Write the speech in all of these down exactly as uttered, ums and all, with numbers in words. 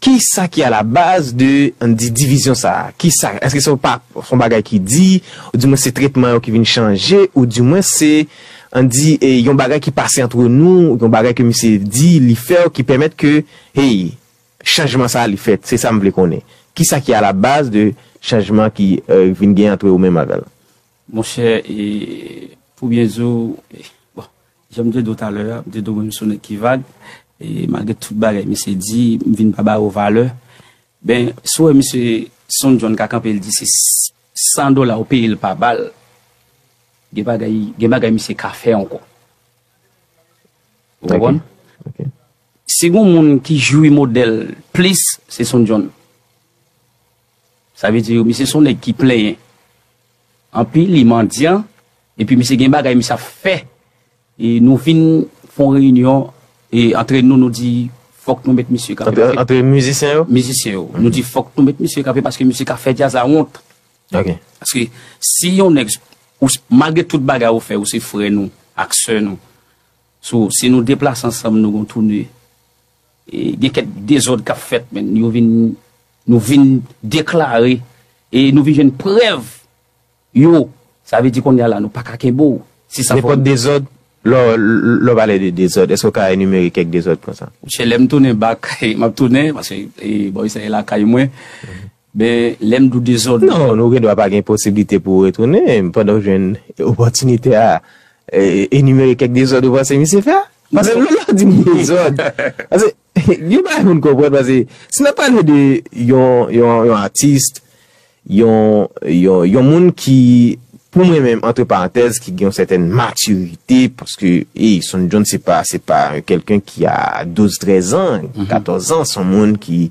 Kisa ki a la baz de, ann di, divizyon sa a? Kisa? Èske se yon pa, se yon bagay ki di, ou di mwen se tretman yo ki vin chanje, ou di mwen se, ann di, e, yon bagay ki pase antre nou, yon bagay ke misye di, li fè, ki pèmèt ke, hey, chanjman sa a li fèt? Se sa m vle konnen. Kisa ki a la baz de chanjman ki, e, vin gen antre ou menm avè l? Monchè, e, pou byen di w, e, bon, jan m te di w talè a, m te di w mwen m se yon nèg ki vag, e malgre tout bagay misye di, m vin pa ba yo valè. Ben, si w wè misye Son John ka kanpe, l di se s- san dola ou peye l pa bal, gen bagay, gen bagay misye ka fè ankò. Ou konprann? Ok. Si gen yon moun ki jwi modèl plis, se Son John. Sa vle di, misye se yon nèg ki plenyen anpil, li mandyan, epi misye gen bagay misye ap fè. E nou vin fè yon reyinyon, e antre nou, nou di, fòk nou met misye kanpe. Antre, antre mizisyen yo? Mizisyen yo. Nou di, fòk nou met misye kanpe paske misye ka fè djaz la wont. Ok. Paske si yon nèg, ou, malgre tout bagay ou fè, ou se frè nou, ak sè nou. So, si nou deplase ansanm, nou gon toune. E gen kèk dezòd k ap fèt, men yo vin, nou vin deklare, e nou vin jwenn prèv yo. Sa vle di kounye a la, nou pa ka kenbe w. Si sa fè Nenpòt dezòd, lè w, lè w pale de dezòd, èske w ka enimere kèk dezòd konsa? Monchè, lè m tounen bak, m ap tounen, paske, e, bò sa e lakay mwen. Men, lè m di w dezòd. Non, nou gen dwa pa gen posiblite pou w retounen, pandan w jwenn opòtinite a, e, enimere kèk dezòd ou panse misye fè a? Paske lè w di m dezòd, paske gen bagay pou n konprann, paske si n ap pale de yon, yon, yon atis, yon, yon, yon moun ki, pou mwen menm, antre parantèz, ki gen yon sètèn matirite, paske, e, Son John, se pa, se pa kèlken ki a douz, trèz an, katòz an, se yon moun ki,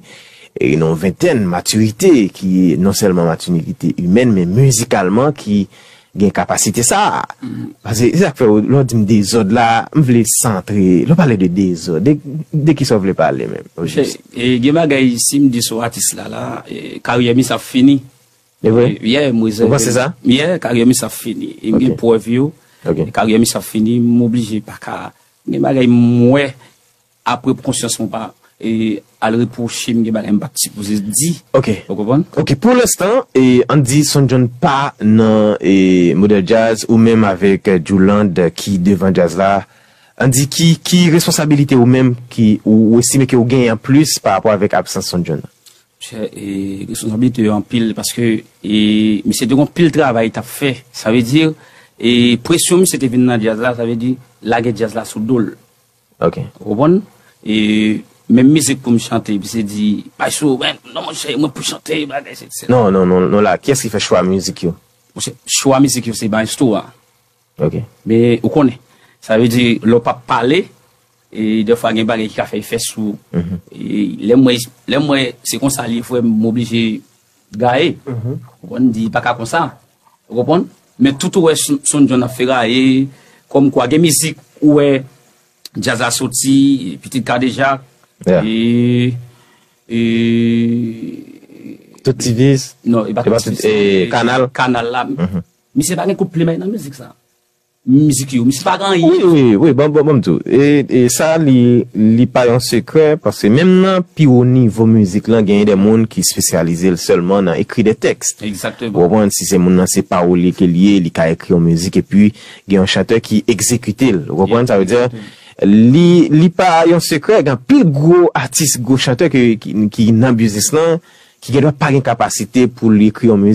e, nan yon ventèn, matirite, ki non sèlman matirite imèn, men mizikalman, ki gen kapasite sa a. Paske, se sa k fè, lè w di m dezòd la, m vle santre, lè w pale de dezòd, de, de kisa w vle pale menm, o jis? E gen bagay, si m di sou atis la, la, e, karyè misye ap fini. E vre? E, yeah, m rezève. Ou panse sa? Yeah, karyè misye ap fini. E m gen prèv yo. Ok. E karyè misye ap fini, m oblije pa ka. Gen bagay m wè, apre konsyans mwen pa, e, al repwoche m, gen bagay m pa t sipoze di. Ok. Ou konprann? Ok, pou lenstan, e, ann di Son John pa nan, e, modèl djaz, ou menm avèk, e, Djouland ki devan djaz la. Ann di ki, ki responsabilite ou menm ki, ou, ou estime ke ou genyen anplis pa rapò avèk absans Son John nan? Chè, e, responsabilite yo anpil paske, e, misye te gon pil travay t ap fè. Sa vle di, e, presyon misye te vin nan djaz la, sa vle di, lage djaz la sou do l. Ok. Ou konprann? E, menm mizik pou m chante, misye di, bay sou, men, non, monchè, mwen pou chante, bagay, se, se. Non, non, non, non, la, kiyès ki fè chwa mizik yo? Monchè, chwa mizik yo, se maestro a. Ok. Men, ou konnen. Sa vle di, lè w p ap pale, e, dèfwa gen bagay ki ka fè efè sou. E, lè m wè, lè m wè se konsa li ye, frè m, m oblije gaye. Ou konn di, pa ka konsa. Ou konprann? Men tout ou wè Son, Son John ap feraye, kòmkwa gen mizik, ou wè djaz la soti, Pitit Kadejak, e, e, Tout Tivis, non, e pa Tout Tivis, e, Kanal. Kanal la. Misye pa gen kout plim nan mizik sa. Mizik yo, misye pa gen anyen. Wi, wi, wi, bon, bon, bon, m di w. E, e sa, li, li pa yon sekrè, paske menm nan pi wo nivo mizik lan, genyen de moun ki espesyalize l sèlman nan ekri de tèks. Egzakteman. Ou konprann, si se moun nan se pawolye ke li ye, li ka ekri yon mizik, epi gen yon chantè ki egzekite l. Ou konprann, sa vle di, li, li pa yon sekrè, gen anpil gwo atis, gwo chantè ki, ki, ki nan biznis lan, ki gen dwa pa gen kapasite pou li ekri yon